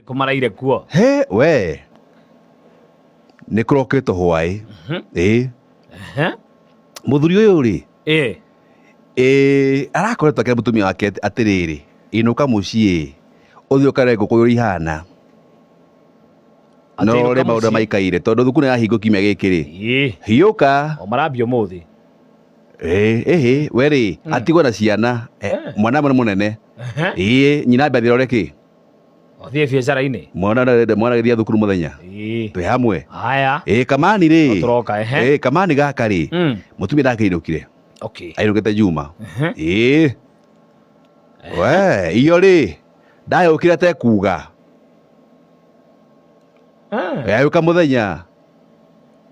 Kũmaraire kuo. He we nĩ kũrokĩtwo hwaĩ ĩ Ehe. Mũthuri ũyũ rĩ, ĩ arakoretwo akĩra mũtumia wake atĩrĩrĩ, inũka mũciĩ ũthiĩ ũkarore ngũkũ ũrĩa ihana. Atĩ No inũka rĩ, maũndũ mũciĩ. maikaire tondũ thukuru nĩ yahingwo kiumia gĩkĩ rĩ, hiũka. O marambia ũmũthĩ. Ĩ ĩhĩ, we rĩ, atigwo na ciana. Mwana ũmwe nĩ mũnene. Ĩ nyina ambe athiĩ rore kĩ. Ũthiĩ biacara-inĩ. Mwana mwana agĩthiĩ thukuru mũthenya. Twĩ hamwe. Haya. Ĩ kamani rĩ. No tũroka, ehe. Ĩ kamani gaka rĩ, mũtumia ndakĩinũkire. Ainũkĩte Juma. Ĩ we iyo rĩ, ndayũkire tekuga. Yayũka mũthenya.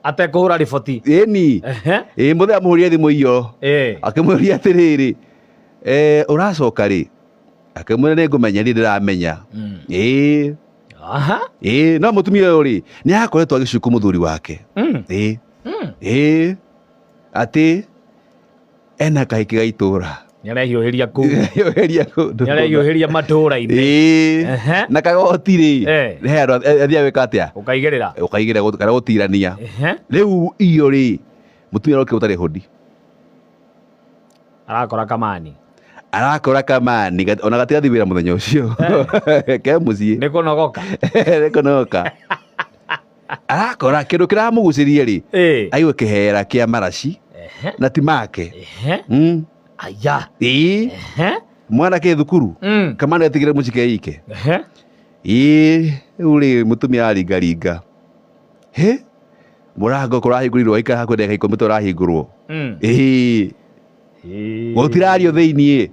Atekũhũra riboti. Ĩni. Ĩ mũthenya mũhũrire thimũ iyo. Akĩmũria atĩrĩrĩ, ũracoka rĩ? Akĩmwĩra nĩ ngũmenya, niĩ ndĩramenya. Ĩĩ. Ĩĩ, no mũtumia ũyũ rĩ, nĩ akoretwo agĩcuku mũthuri wake. Ĩĩ. Ĩĩ. Atĩ ena kahiki ga itũra. Nĩarehiũhĩria kũu. Nĩarehiũhĩria kũndũ. Nĩarehiũhĩria matũũra-inĩ. Ĩĩ. Na kagoti rĩ, he andũ athiaga gwĩka atĩa? Ũkaigĩrĩra. Ũkaigĩrĩra kana gũtirania. Rĩu iyo rĩ, mũtumia arokire gũtarĩ hũndi. Arakora kamani. Arakora kamani ona gatirathiĩ wĩra mũthenya ũcio. Ke mũciĩ. Nĩ kũnogoka. Nĩ kũnogoka. Arakora kĩndũ kĩramũgucĩria rĩ, aigue kĩhera kĩa maraci na ti make. Aya. Ĩĩ. Mwana ke thukuru. Kamani atigire mũciĩ ke ike. Ĩĩ, rĩu rĩ mũtumia aringaringa. Hĩ? Mũrango kũrahingũrirwo aikara hakuhĩ ndagĩka 10 ta ũrahingũrwo. Ĩĩ. Gũtirario thĩiniĩ.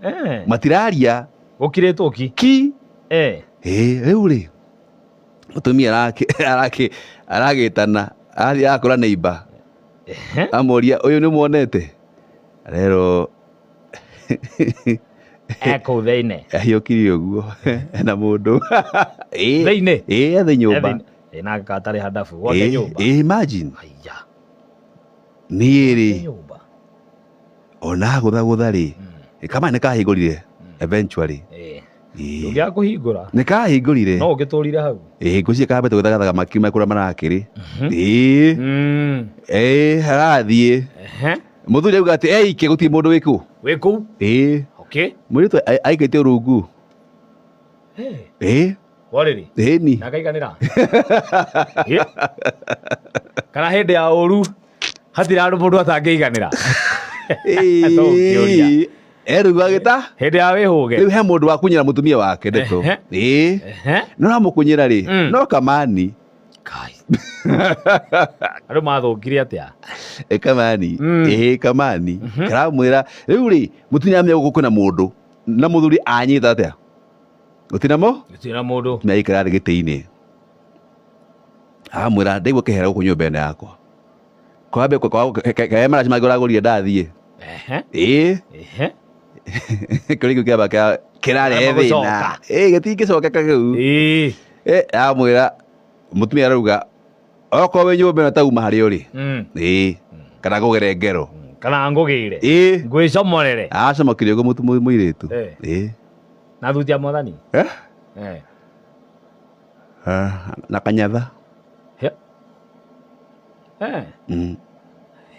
Matiraria. Gũkirĩtwo ki. Ki. Ĩĩ, rĩu rĩ mũtumia aragĩtana arathiĩ arakora neighbor. Amũria ũyũ nĩ muonete? Arerwo Ekũu thĩinĩ. Ahiũkirie ũguo ena mũndũ. Ĩĩ. Thĩinĩ? Ĩĩ, ethe nyũmba. Ĩ na gatarĩ handabu gwake nyũmba. Ĩĩ, imagine. Aya. Niĩ rĩ, Nyũmba. ona gũthagũtha rĩ, kama nĩ kahingũrire eventually. Ĩĩ. Ndũngĩaga kũhingũra. Nĩ kahingũrire. No ũngĩtũrire hau. Ĩĩ, ngwĩciria kambĩte gwĩthagathaga makiuma kũrĩa marakĩrĩ. Ĩĩ. Ĩĩ, harathiĩ. Mũthuri auga atĩ eike gũtirĩ mũndũ wĩ kũu. Wĩ kũu? Ĩĩ. Mũirĩtu aikĩtie rungu. Ĩĩ. Warĩrĩ. Ĩni. Na akaiganĩra. Ĩ. Kana hĩndĩ ya ũru hatirĩ handũ mũndũ atangĩiganĩra. Tũngĩũria. Ĩĩ. Erugwo agĩta. Hĩndĩ ya wĩhũge. Rĩu he mũndũ wakunyĩra mũtumia wake ndeto. Ĩĩ. No ramũkunyĩra rĩ, no kamani. Kai. Andũ mathũkire atĩa? Ĩ kamani. Ĩĩ kamani. Karamwĩra rĩu rĩ, mũtumia amenya gũkũ kwĩna mũndũ na mũthuri anyita atĩa? Gũtirĩ mo? Gũtirĩ na mũndũ. Mũtumia aikara thĩ gĩtĩ-inĩ. Aramwĩra ndaigua kĩhera gũkũ nyũmba ĩno yakwa. Kwambe kae maraci mangĩ ũragũrire ndathiĩ. Ĩĩ. Kĩũria kĩu kĩamba kĩrarehe Kĩramba thĩna. gũcoka. Ĩĩ gĩtingĩcokeka kĩu. Ĩĩ aramwĩra mũtumia arauga okorwo wĩ nyũmba ĩno tauma harĩa ũrĩ. Ĩĩ kana ngũgere ngero. Kana ngũgĩre. Ĩĩ. Ngwĩcomorere. Acomokire ũguo mũirĩtu. Ĩĩ. Na thuti ya mwathani. Eh? Eh. Na kanyatha. He.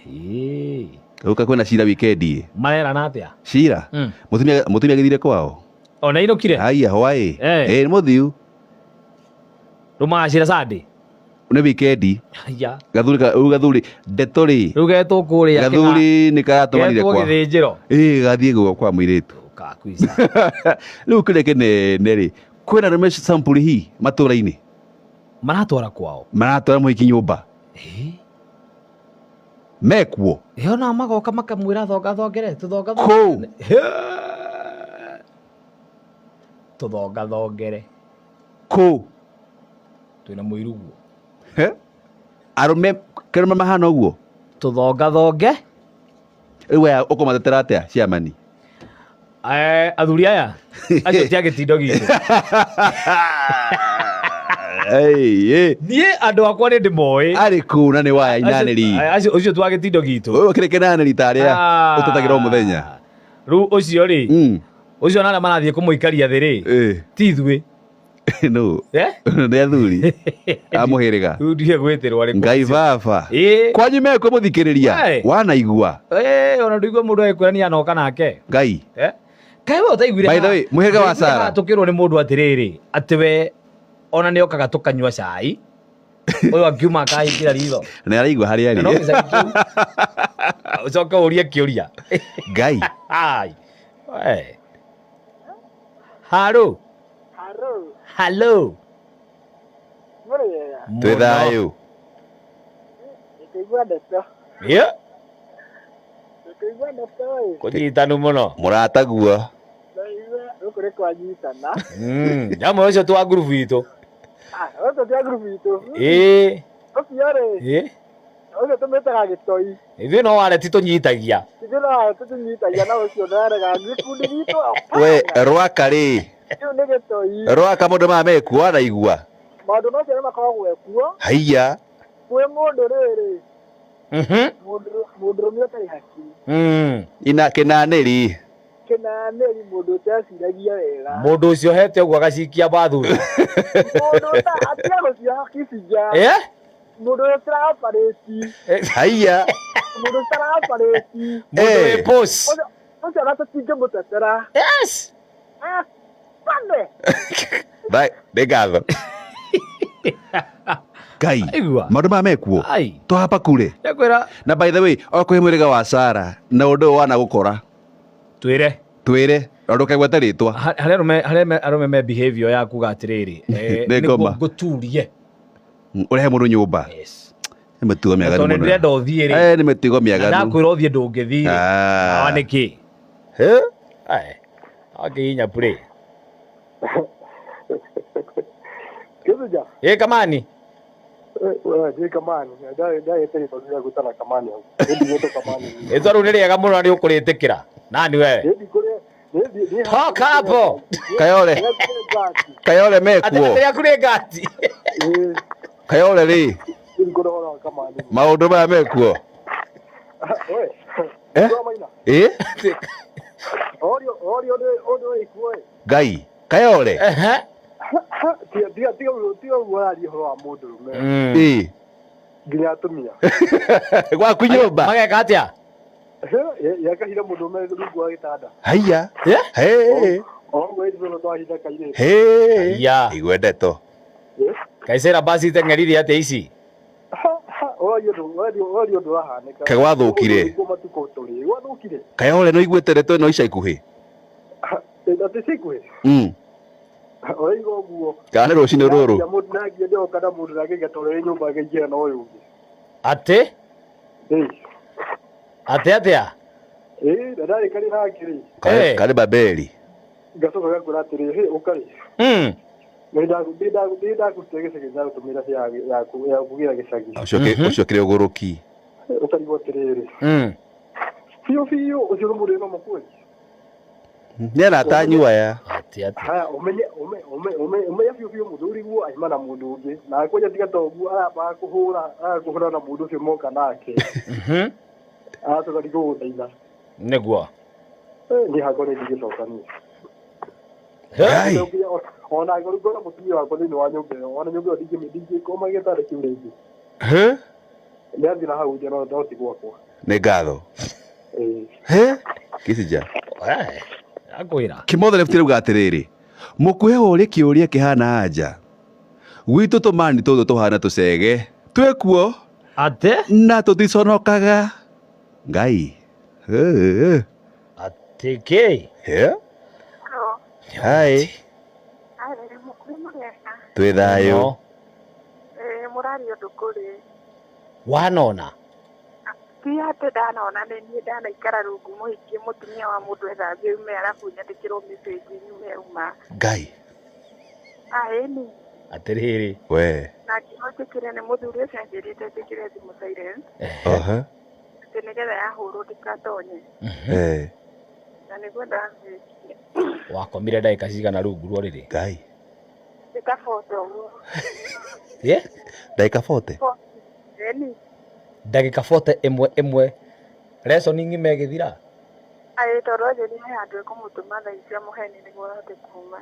Ĩĩ. Rĩu kwĩna cira wikendi. Marerana atĩa? Cira? Mũtumia mũtumia agĩthire kwao. Ona inũkire? Haiya hwaĩ. Ĩĩ nĩ mũthiu. Rũmagacira Sunday? Nĩ wikendi. Haiya. Gathuri rĩu gathuri ndeto rĩ. Rĩu getwo kũrĩa Gathuri nĩ karatũmanire Getwo kwa. gĩthĩnjĩro. Ĩĩ gathiĩ gwa kwa mũirĩtu. Kakuica. Rĩu kĩrĩa kĩnene rĩ, kwĩna arũme sampuli hii matũra-inĩ. Maratwara kwao. Maratwara mũhiki nyũmba. Mekuo. Ĩ ona magoka makamwĩra thonga thongere tũthonga Kũu. Tũthonga thongere. Kũu. Twĩna mũiruguo. He? Arũme kĩrũme mahana ũguo. Tũthonga thonge. Rĩu aya ũkũmatetera atĩa ciamani? Athuri aya acio ti a gĩtindo gitũ. Niĩ andũ akwa nĩ ndĩmoĩ. Arĩ kũ na nĩ waya inanĩri? Acio ũcio twa gĩtindo gitũ. Ũyũ kĩrĩ kĩnanĩri tarĩa ũtetagĩra o mũthenya. Rĩu ũcio rĩ, ũcio na arĩa marathiĩ kũmũikaria thĩ rĩ, ti ithuĩ. No. Eh? Nĩ athuri a mũhĩrĩga. Rĩu ndihe gwĩtĩrwo arĩ Ngai baba. Ĩĩ. Kwanyu mekwo mũthikĩrĩria. Wee. Wanaigua. Eh, ona ndũigua mũndũ agĩkwĩra nĩ anoka nake. Ngai. Eh? Kaĩ we ũtaiguire By the way, mũhĩrĩga wa Sarah. Tũkĩrwo nĩ mũndũ atĩrĩrĩ, atĩ we ona nĩ okaga tũkanyua cai. Ũyũ akiuma akahingĩra ritho. Nĩ araigua harĩa Na no arĩ. gĩcagi kĩu. Ũcoke ũrie kĩũria. Ngai. Ai. We. Haro. Haro, Hello. mũrĩega, Twĩ thayũ. ndĩkũigua ndeto, Yeah. ndĩkũigua ndeto ĩ, Kũnyitanu mũno. Mũrataguo. ndaigua gũkũ nĩ kwanyitana. Nyamũ ũcio twa ngurubu itũ. Ah, gũkũ ti a ngurubu itũ. Ĩĩ. Ũcio rĩ, Ĩĩ. ũcio tũmĩtaga gĩtoi. Ithuĩ no wareti tũnyitagia. Ithuĩ no tũtũnyitagia na ũcio ndarega gĩkundi gitũ. We rwaka rĩ. Kĩu nĩ gĩtoi. Rwaka mũndũ maya mekuo wanaigua. Maũndũ macio nĩ makoragwo kuo. Haiya. Kwĩ mũndũ rĩrĩ, Mhm. mũndũrũme ũtarĩ hakiri. Ina kĩnanĩri. Kĩnanĩri mũndũ ũteciragia wega. Mũndũ ũcio hete ũguo agacikia bathutha. Mũndũ ũta atiga gũcioha kibinja. Eh? Mũndũ ũtaraoparĩti. Haiya. Mũndũ ũtaraoparĩti. Mũndũ Eh. wĩ boss. Ũcio ona tũtingĩmũtetera. Yes. Ah, pane. Bye. Nĩ ngatho. Ngai. Aigua. Maũndũ maya mekuo. Ai. Twahapa kure. Ndakwĩra Na by the way, okorwo mũhĩrĩga wa Sarah na ũndũ ũyũ wanagũkora twĩre twĩre na ndũkegwete rĩtwa. Harĩa arũme harĩa arũme me behavior ya kuga atĩrĩrĩ eh, Nĩ nĩguo ngoma. ngũturie. Ũrehe mũndũ nyũmba. Yes. Nĩ mĩtugo mĩaganu Tondũ nĩ mũno. ndĩrenda ũthiĩ rĩ. Eh, nĩ mĩtugo Na mĩaganu. ndakwĩra ũthiĩ ndũngĩthiĩ rĩ. Ah. Awa nĩkĩ? Eh? Ai. Akĩhinya play. Kĩthija. Ĩ kamani. Ndĩ kamani. Ndagĩte rĩtwa rĩa gwĩtana kamani hau. Nĩ kamani. Rĩtwa rĩu nĩ rĩega mũno na nĩ ũkũrĩtĩkĩra. Nani we? Toka hapo. Kayole. Kayole Atĩ mekuo. atĩ rĩaku nĩ ngati. Kayole rĩ. Maũndũ maya mekuo. Eh? Eh? Ngai. Kayole. Ehe. Tiga ũguo ũraria ũhoro wa mũndũrũme Ĩ. nginya atumia Gwaku nyũmba. Mageka atĩa? yakahira mũndũrũme rungu wa gĩtanda Haiya. Eh? Hey. oguo ĩndĩ twahinda kairĩtu Hey. Haiya. Igua ndeto. Kaicera basi iteng'erire atĩa ici? ũraria ũndũ ũrahanĩka Kaĩ gwathũkire? Nĩguo matukũ tũrĩ gwathũkire Kayole no iguĩte ndeto ĩno ica ikuhĩ. atĩ cikuhĩ Ũraigua ũguo Kana nĩ rũcinĩ rũrũ. Nangia ndĩroka na mũndũ nangĩgatwarĩre nyũmba akaingĩra na ũyũ ũngĩ. Atĩ? Ĩĩ. Atĩ atĩa? Ĩĩ, na ndarĩkania nake rĩ, Eh. Karĩ Babeli. ngacoka ngakwĩra atĩrĩ, hĩ ũka rĩ, nĩ ndakũrutire gĩcagi ndagũtũmĩra ya kũgĩra gĩcagi. Ũcio kĩrĩ ũgũrũki. Ũkarigwo atĩrĩrĩ, biũ biũ ũcio nĩ mũndũ wĩna makweli. Nĩ aratanyua aya. Atĩ atĩa? Haya, ũmenye ũmenye biũ biũ mũthuri guo aima na mũndũ ũngĩ na kwanja tiga ta ũguo arambaga kũhũra agakũhũra na mũndũ ũcio moka nake aracoka ndigũgũthaitha. Nĩguo. Niĩ hakwa nĩ ndingĩcoka niĩ. Ngai. Ona angĩkorwo ngona mũtumia wakwa thĩinĩ wa nyũmba ĩyo, ona nyũmba ĩyo ndingĩkoma gĩtanda kĩu rĩngĩ. Hĩ? Nĩ athiĩ na hau nja no ti gwakwa. Nĩ ngatho. Ĩĩ. Hĩ? Kĩcija. Akwĩra. Kĩmothe left rauga atĩrĩrĩ, mũkuhe ũrĩ kĩũria kĩhana anja. Gwitũ tũmani tũtũ tũhana tũcege. Twĩkuo Atĩ? na tũticonokaga. Ngai. Hĩ. Atĩ kĩ? Hĩ? Hai. Twĩ thayũ. No. Mũraria ũndũ kũrĩ Wanona? ti atĩ ndanona nĩ niĩ ndanaikara rungu mũhikie mũtumia wa mũndũ ethambie ume arabu nyandĩkĩrwo message nyume uma Ngai. ĩni Atĩrĩrĩ. We. na ngĩrwo njĩkĩre nĩ mũthuri ũcio anjĩrĩte njĩkĩre thimũ silent Oha. atĩ nĩgetha yahũrwo ndĩkatonye Eh. na nĩguo ndamĩkie Wakomire ndagĩka cigana rungu rwa rĩrĩ? Ngai. nĩ ta boto ũguo Ĩ? Ndagĩka 40. ĩni Ndagĩka 40 ĩmwe ĩmwe. Reasoning megĩthira? aĩ tondũ anjĩrire he handũ ekũmũtũma thaa ici amũheni nĩguo ahote kuma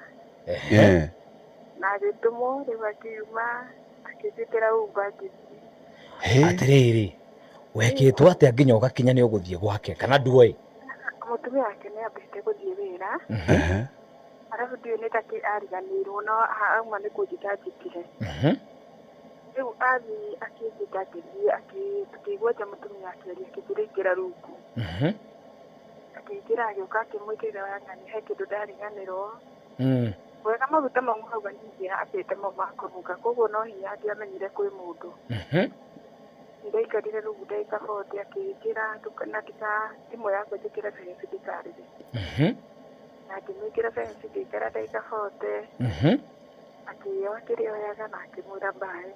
Ehe. Eh. Na agĩtũmwo rĩu akiuma akĩnjĩtĩra Uber ngĩthiĩ. He. Atĩrĩrĩ, wekĩtwo atĩa nginya ũgakinya nĩ ũgũthiĩ gwake kana nduoĩ? Mũtumia wake nĩ ambĩte gũthiĩ wĩra. Ehe. Arabu ndiũĩ nĩ takĩ ariganĩirwo no auma nĩ kũnjĩta anjĩtire. Rĩu athiĩ akĩnjĩta ngĩthiĩ tũkĩigua nja mũtumia akĩaria akĩnjĩra ingĩra rungu. Akĩingĩra agĩũka akĩmwĩkĩrĩra wang'ani he kĩndũ ndariganĩrwo. Wega maguta mau marauga ningĩ ambĩte mau ma kũnunga koguo no hinya angĩamenyire kwĩ mũndũ. Ndaikarire rungu ndagĩka 40 akĩnjĩra na ndika thimũ yakwa njĩkĩre fence ndikarĩre. Na ngĩmĩkĩra fence ngĩikara ndagĩka 40 akĩoya kĩrĩa oyaga na akĩmwĩra bye.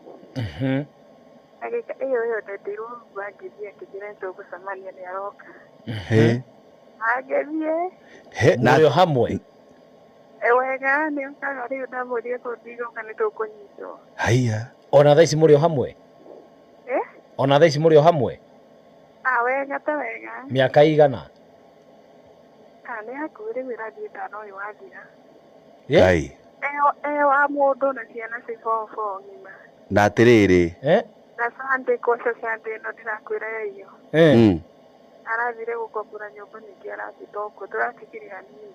Ndagĩka ĩyo ĩyo ndendirwo Uber ngĩthiĩ akĩnjĩra nĩtũgũcemania nĩ aroka. He. Agĩthiĩ He. Na Mũrĩ o hamwe? Wega nĩ okaga rĩu ndamwĩrire kũu ndigũka nĩ tũkũnyitwo. Haiya. Ona thaa ici mũrĩ o hamwe? Eh? Ona thaa ici mũrĩ o hamwe? Ah, wega ta wega. Mĩaka igana? Ah, nĩ hakuhĩ rĩu ĩrathiĩ ĩtano ũyũ wathira. Ngai. E wa mũndũ na ciana ci form four ng'ima. Na atĩrĩrĩ. Na Sunday kwaca Sunday ĩno ndĩrakwĩra yaiyo. Arathire gũkombora nyũmba ningĩ arathita ũguo tũratigire hanini.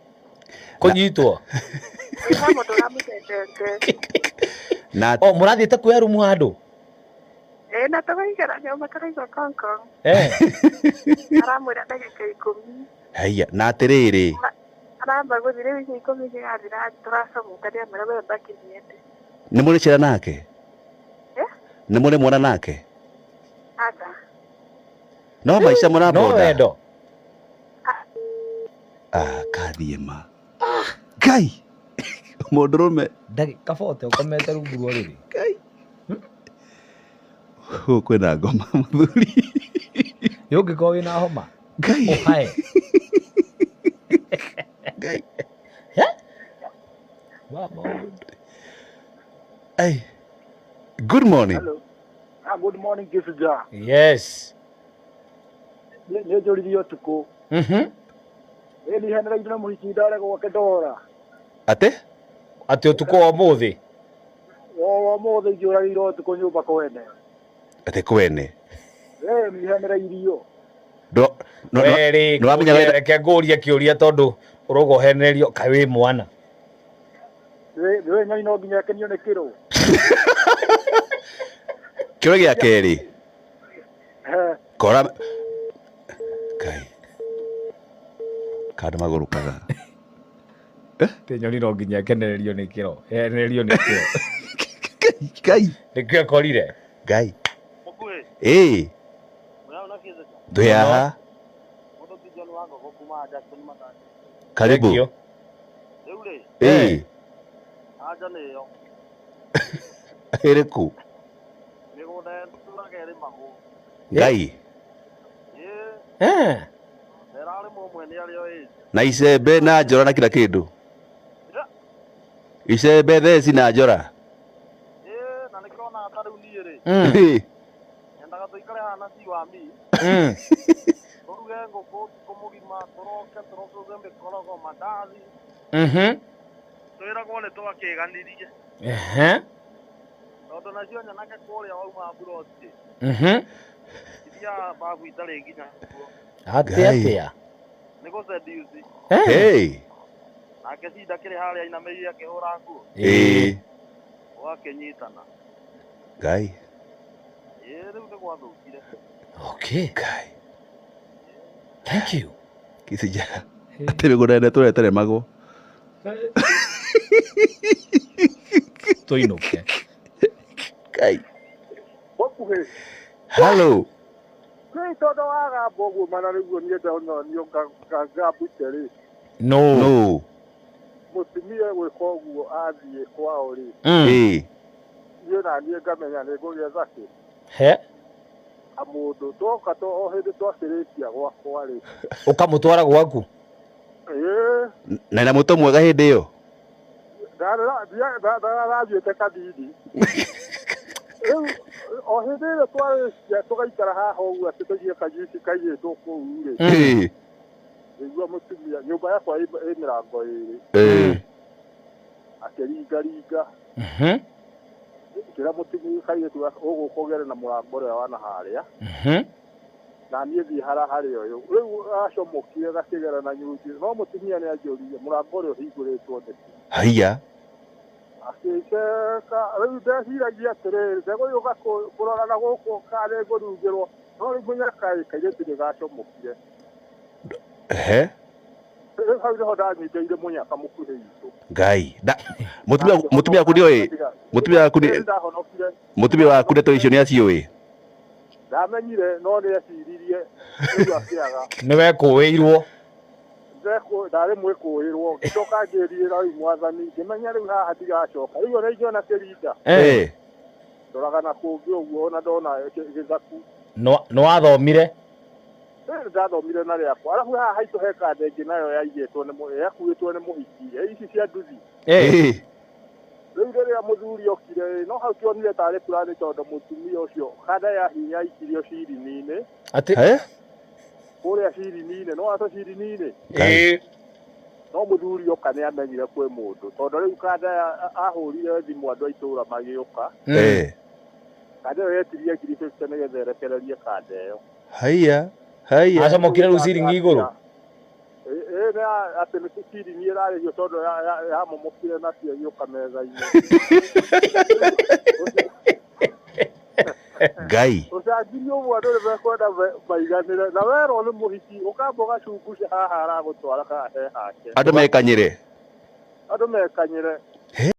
Kũnyitwo? Ĩha mũndũ ũramũcendete. Na O mũrathiĩte kuoya rumu handũ? Ĩ na tũgaikara nyũmba tũraigua kong kong. Aramwĩra ndagĩka 10. Haiya. Na atĩrĩrĩ. Aramba gũthiĩ rĩu icio 10 cigathira tũracomoka ndĩramwĩra we mbaki niende. Nĩ mũrĩ ciana nake? Nĩ mũrĩ mwana nake? Aca. No maica mũrabonda? No wendo. Ah, kathiĩ ma. Ngai. Mũndũrũme. Ndagĩka 40 ũkomete rungu rwa ũrĩrĩ. Ngai. Gũkũ kwĩna ngoma mũthuri. Nĩ ũngĩkorwo wĩna homa. Ngai. Ũhae. Ngai. Wa maũndũ. Hey. Good morning. Hello. Ah, good morning Kisuja. Yes. Nĩ njũririe ũtukũ. Ĩ nĩ henereire na mũhiki ndare gwake ndora. Atĩ? Atĩ ũtukũ wa ũmũthĩ? O ũmũthĩ njũragĩirwo ũtukũ nyũmba kwene. Atĩ kwene? Ĩ nĩ henereirio. Werĩ, reke ngũrie kĩũria tondũ ũrauga ũhenererio kaĩ wĩ mwana. Nĩ nyoni no nginya akenio nĩ kĩro. Kĩũria gĩa kerĩ. Kora Ngai. Kandũ magũrũkaga. Tĩ nyoni no nginya akenererio nĩ kĩro. Henererio nĩ kĩro. Ngai. Nĩkĩo akorire. Ngai. Ĩ. Twĩ haha. Karibu. Ĩ. Ĩrĩkũ? Ngai. Na icembe na njora na kila kĩndũ. Icembe theci na njora. Ĩ. Twĩragwo nĩ twakĩganirie. Tondũ nacio nyanake kũrĩa wauma mburoti. Ithiaga babu itarĩ nginya kuo. Atĩ atĩa? Nĩ gũseduce. Hey. Nake cinda kĩrĩ harĩa ainamĩrĩire akĩhũra nguo. Ĩ. Ũgakĩnyitana. Ngai. Ĩ rĩu nĩ gwathũkire. Okay. Ngai. Thank you. Kisuja. Atĩ mĩgũnda ĩno tũreteremagwo. Tũinũke. Ngai. Gũkuhĩ. Hello. Nĩ tondũ wagamba ũguo mana nĩguo niĩ ndononio ngambute rĩ. No. No. Mũtumia gwĩka ũguo athiĩ kwao rĩ. Ĩ. Niĩ na niĩ ngamenya nĩ ngũgĩetha kĩ. He. Kamũndũ twoka o hĩndĩ twakĩrĩkia gwakwa rĩ. Ũkamũtwara gwaku? Ĩ. Na na mũto mwega hĩndĩ ĩyo? Ndarathiĩte kanini. Rĩu o hĩndĩ ĩrĩa twarĩkia tũgaikara haha ũguo atĩ tũigie kajuici kaigĩtwo kũu rĩ. Ĩ. Nĩguo mũtumia nyũmba yakwa ĩ mĩrango ĩrĩ. Ĩ. Akĩringaringa. Ngĩra mũtumia kairĩtu ũgũka ũgere na mũrango ũrĩa wa na harĩa. Na niĩ thiĩ hara harĩ ũyũ. Rĩu acomokire gakĩgera na nyunji. No mũtumia nĩ anjũririe mũrango ũrĩa ũhingũrĩtwo nĩkĩ. Haiya. Akĩnjeka rĩu ndeciragia atĩrĩrĩ, ndegũgĩũka kũrora na gũkũ kana nĩngũrungĩrwo. No rĩu mũnyaka ĩ, kairĩtu nĩgacomokire. Ehe. Rĩu hau nĩho ndanyitĩire mũnyaka mũkuhĩ witũ. Ngai. Mũtumia waku nĩoĩ? Mũtumia waku nĩ Ndahonokire. Mũtumia waku ndeto icio nĩ aciũĩ? Ndamenyire no nĩ eciririe rĩu akĩaga. Nĩ wekũĩirwo. Ndarĩ mwĩkũĩrwo, ngĩcoka ngĩrirĩra rĩu mwathani, ngĩmenya rĩu haha ndigacoka. Rĩu ona ingĩona kĩrinda. Ndoraga na kũngĩ ũguo ona ndona gĩthaku. Nĩ wathomire? Ndathomire na rĩakwa. Arabu haha haitũ he kanda ĩngĩ nayo yaigĩtwo nĩ yakuĩtwo nĩ mũhiki. Ici cia nduthi. Rĩu rĩrĩa mũthuri okire, no hau tuonire tarĩ plani tondũ mũtumia ũcio kanda yaikirio cirini-inĩ. Atĩ? Kũrĩa cirini-inĩ, no aco cirini-inĩ. No mũthuri oka nĩ amenyire kwĩ mũndũ tondũ rĩu kanda ahũrire thimũ andũ a itũũra magĩũka. Kanda ĩyo yetirie ngiri 50 nĩgetha ĩrekererie kanda ĩyo. Haiya. Haiya. Acomokire rĩu ciringi igũrũ? Nĩ atĩ nĩ ciringi ĩrarĩhio tondũ yamomokire nacio ĩgĩũka metha-inĩ. Ngai. Ũcangiri ũmwe andũ nĩ mekwenda maiganĩre na werwo nĩ mũhiki ũkamba ũgacunguca haha aragũtwara kana he hake. Andũ mekanyĩre. Andũ mekanyĩre.